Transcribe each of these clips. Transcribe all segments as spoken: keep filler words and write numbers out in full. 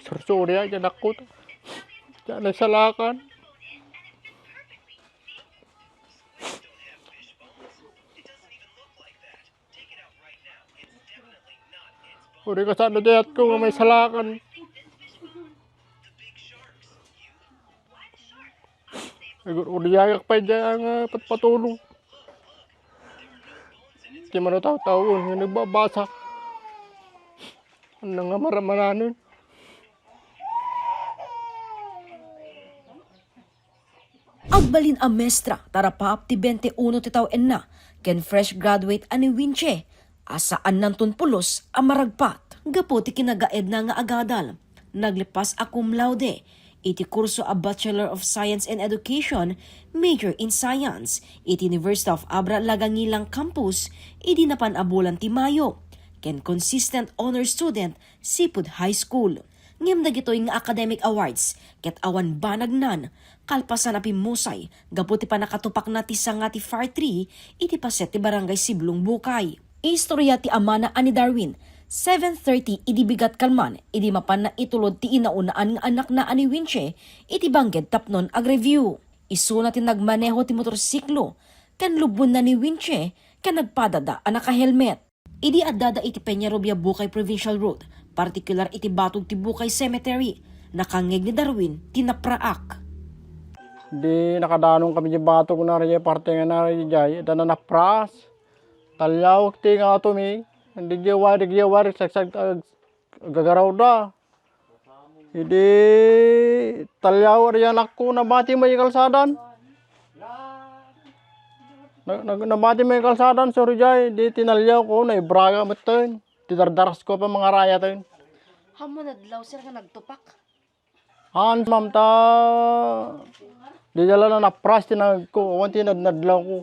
Sursuri ay, anak ko. Diyan ay salakan. Uri ka saan na dayat ko nga may salakan. Uri, uri, agak pa dyan nga patpatulong. Di man tao-tao nga nagbabasa. Ano nga maramananon? Agbalin a mestra, tarapaap ti twenty-uno ti tawenna, ken fresh graduate a ni Winche, a saannanton pulos a maragpat. Gapu ti kinagaedna nga agadal, naglipas a cum laude iti kurso a Bachelor of Science in Education, major in Science, iti University of Abra Lagangilang Campus, idi napan a bulan ti Mayo, ken consistent honor student, Seafood High School. Ngem dagitoy nga academic awards ket awan banagnan, kalpasan a pimmusay gapu ti pannakatupakna ti sanga ti fir tree iti paset ti Barangay Siblong Bukay. Istoria ti amana a ni Darwin, seven thirty idi bigat kalman idi mapanna itulod ti inaunaan nga anakna a ni Winche iti Bangged Tapnon Agreview. Isuna ti nagmaneho ti motorsiklo ken lubbonna ni Winche ken nagpadada a nakahelmet. Idi addada iti Peñarubia Bukay Provincial Road, partikular iti batog ti Bukay Cemetery, nakangngeg ni Darwin ti napraak. Di nakadanon kami di batog na rin parte nga na rin jay, da na napras. Talyawak ti nga ato mi, di jay wari, di jay wari, sagsag, ag-, gagaraw da. Idi talyaw, ari anakko, nabati met kalsadan. Na, na, nabati met kalsadan, sorry jay, di tinalyaw ko, naibraga metten. Ti dardaras ko pa mangarayat. Haan mo nadlaw, sir, nga nagtupak? Haan, ma'am, ta, di dala na napras ti nagko, awan ti nadnadlaw ko.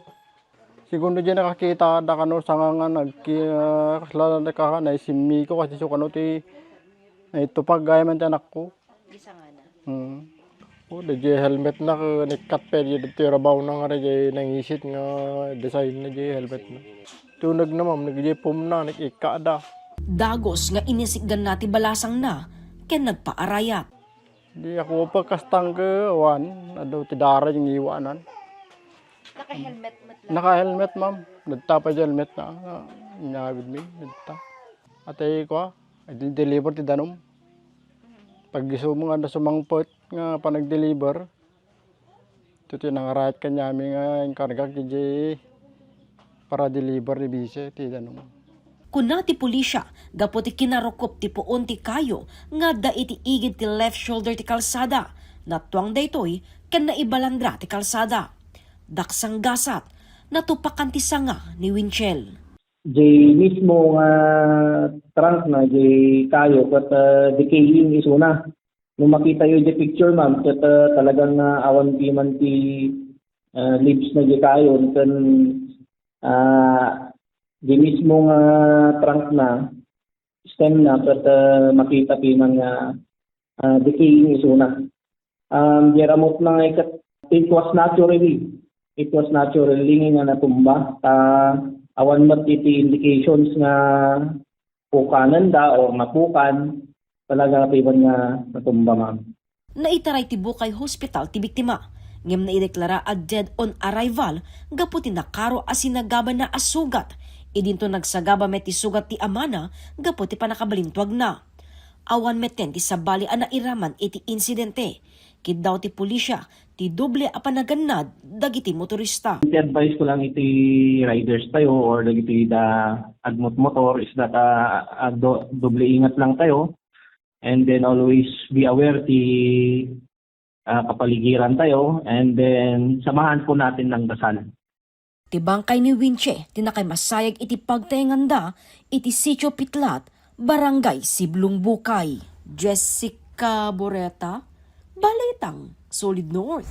Segundo di nakakita, da kano sanga nga nagki-, ah, kasla na ka, naisimmi ko, kasi so kano ti, naitupag gaya man ti anakko. Di sanga na. Hmm. O, di di helmet na, ka-, nikkat pa di dito rabaw na nga, di nangisit nga design na di helmet na. Tunag na, ma'am, nag-, di pum na, nag-ikka da. Dagos nga inisikgan na ti balasang na, ken nagpaarayat. Di ako pa kastang ka, wan, adu ti dara yung iwanan. Naka-helmet met lang. Naka-helmet, ma'am. Nagtapa di helmet na, ah, inyawid mi, nagta. Atay ko, ah, deliver ti danum. Pag isu mo nga na sumangpet nga panag-deliver, ito ti nangarayat kanyami nga inkarga kiji para deliver ni bise ti danum. Kuna ti pulisya, gapu ti kinarukup ti puon ti kayo nga adda iti igid ti left shoulder ti kalsada, natuang daytoy ken naibalandra ti kalsada. Daksang gasat, natupakan ti sanga ni Winchel. Jay mismo nga trunk na, jay kayo, ket, ah, decaying isuna. No makita yo jay picture, ma'am, ket, ah, talagang, ah, awan ti man ti, ah, leaves na jay kayo, ken, ah, jay mismo nga trunk na, stem na, ket, ah, makita ti man nga, ah, decaying isuna. Um, di ramot na nga ikat-, it was naturally. It was naturally nga natumba. Ta, awan met iti indications nga pukanen da or napukan. Talaga ti man nga natumba, ma'am. Naitaray ti Bukay Hospital ti biktima, ngem naideklara a dead on arrival gapu ti nakaro a sinagabana a sugat. Idinto nagsagaba met ti sugat ti amana gapu ti pannakabalintuagna. Awan metten ti sabali a nairaman iti insidente. Kiddaw ti pulisya ti doble a panagannad dagiti motorista. Ti advice ko lang iti riders tayo or dagiti da agmotor is that, ah, ah, do-, doble ingat lang tayo. And then always be aware ti, ah, kapaligiran tayo. And then samahan po natin ng dasal. Ti bangkay ni Winche ti nakaimasayag iti pagtaenganda iti Sitio Pitlat, Barangay Siblong Bukay. Jessica Boreta, Balitang Solid North.